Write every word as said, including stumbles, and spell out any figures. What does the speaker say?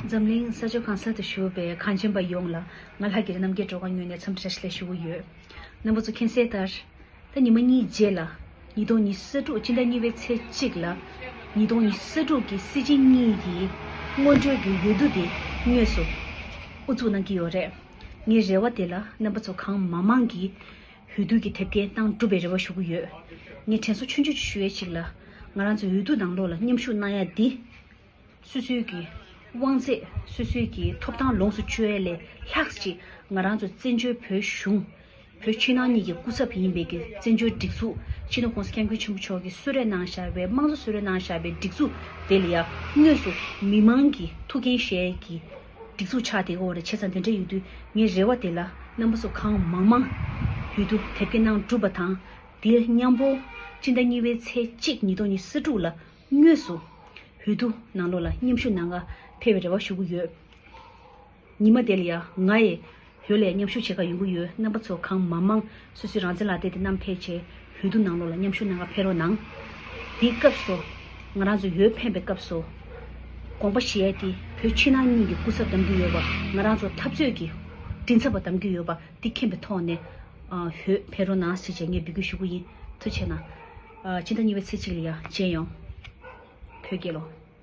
འཛམ་གླིང་ས་ཕྱོགས་གང་ས་དུ་བཞུགས་པའི་གངས་ཅན་པ་ཡོངས་ལ་ང་ལྷ་དགེ་རྒན་རྣམ་རྒྱལ་སྒྲོལ་དཀར་ངོས་ནས་འཚམས་འདྲི་བཀྲ་ཤིས་བདེ་ལེགས་ཞུ་གི་ཡོད། རྣམ་པ་ཚོ་མཁྱེན་གསལ་ལྟར། ད་ཉི་མ་གཉིས་རྗེས་ལ། ཉིས་སྟོང་ཉི་ཤུ་རྩ་དྲུག་སྤྱི་ཟླ་གཉིས་པའི་ཚེས་གཅིག་ལ། ཉིས་སྟོང་ཉི་ཤུ་རྩ་དྲུག་གི་སྲིད་སྤྱི་གཉིས་ཀྱི་སྔོན་འགྲོའི་གི་འོས་བསྡུ་དེ་དངོས་སུ་དབུ་འཛུགས་གནང་གི་ཡོད་རེད། ངའི་རེ་བ་དེ་ལ་རྣམ་པ་ཚོ་གང་མང་མང་གིས་འོས་བསྡུ་གི་དེབ་སྐྱེལ་གནང་གྲུབ་པའི་རེ་བ་ཞུ་གི་ཡོད། ངས་དྲན་གསོ་ཆུང་ཆུང་ཅིག་ཞུ་ཡས་ཅིག་ལ། ང་རང་ཚོའི་འོས་བསྡུ་ནང་ལོགས་ལ་མཉམ་ཞུགས་གནང་ཡ་འདི། སོ་སོའི་གི་དབང་ཚད། སོ་སོའི་གི་ཐོབ་ཐང་ལོངས་སུ་སྤྱོད་ཡ་ལས་ལྷག་ཅིག་ང་རང་ཚོ་བཙན་བྱོལ་བོད་གཞུང་། བོད་ཕྱི་ནང་གཉིས་ཀྱི་སྐུ་ཚབ་ཡིན་པའི་གི་བཙན་བྱོལ་སྒྲིག་འཛུགས། སྤྱི་ནོར་༸གོང་ས་༸སྐྱབས་མགོན་ཆེན་པོ་མཆོག་གིས་གསོལ་རས་གནང་བཞག་པའི། དམངས་གཙོ་གསོལ་རས་གནང་བཞག་པའི་སྒྲིག་འཛུགས་དེ་ལ་ཡ་དངོས་སུ་མི་མང་གི་ཐུགས་འགན་བཞེས་ཀྱི་སྒྲིག་འཛུགས་ཆགས་བསྡད་ཀྱི་ཡོད་རེད། བྱས་ཙང་དེ་འདྲ་ཡོད་དུས་ངའི་རེ་བ་དེ་ལ་རྣམ་པ་ཚོ་གང་མང་མང་འོས་བསྡུ་དེབ་སྐྱེལ་གནང་གྲུབ་པ་དང་། དེ་མཉམ་པོ་སྤྱི་ཟླ་གཉིས་པའི་ཚེས་གཅིག་ཉིས་སྟོང་ཉི་ཤུ་རྩ་དྲུག་ལ་དངོས་སུ་འོས་བསྡུ་ནང་ལོགས་ལ་མཉམ་ཞུགས་གནང་ག་ཕེབས་པའི་རེ་བ་ཞུ་གི་ཡོད། ཉི་མ་དེ་ལ་ཡ་ང་ཡི་འོས་ལ་མཉམ་ཞུགས་བྱེད་ག་ཡོང་གི་ཡོད། རྣམ་པ་ཚོ་གང་མང་མང་སོ་སོའི་རང་བཙན་ལག་དེབ་དེ་བསྣམས་ཕེབས་བྱས་འོས་བསྡུ་ནང་ལོགས་ལ་མཉམ་ཞུགས་གནང་ག་ཕེབས་རོགས་གནང་། དེའི་སྐབས་སུ་ང་རང་ཚོ་འོས་འཕེན་པའི་སྐབས་སུ་དགོངས་པ་བཞེས་ཡ་དེ་བོད་ཕྱི་ནང་གཉིས་ཀྱི་སྐུ་ཚབ་བདམས་ཀྱི་ཡོད་པ། ང་རང་ཚོ་འཐབ་རྩོད་ཀྱི་མགྲིན་ཚབ་པ་བདམས་ཀྱི་ཡོད་པ་འདི་མཁྱེན་པའི་ཐོག་ནས་འོས་འཕེན་རོགས་གནང་ཞེས་བྱས་ངས་འབོད་སྐུལ་ཞུ་གི་ཡིན། ཐུགས་རྗེ་གནང་། སྤྱི་ཟླ་གཉིས་པའི་ཚེས་གཅིག་ལ་ཡ་མཇལ་ཡོང་། བོད་རྒྱལ་ལོ།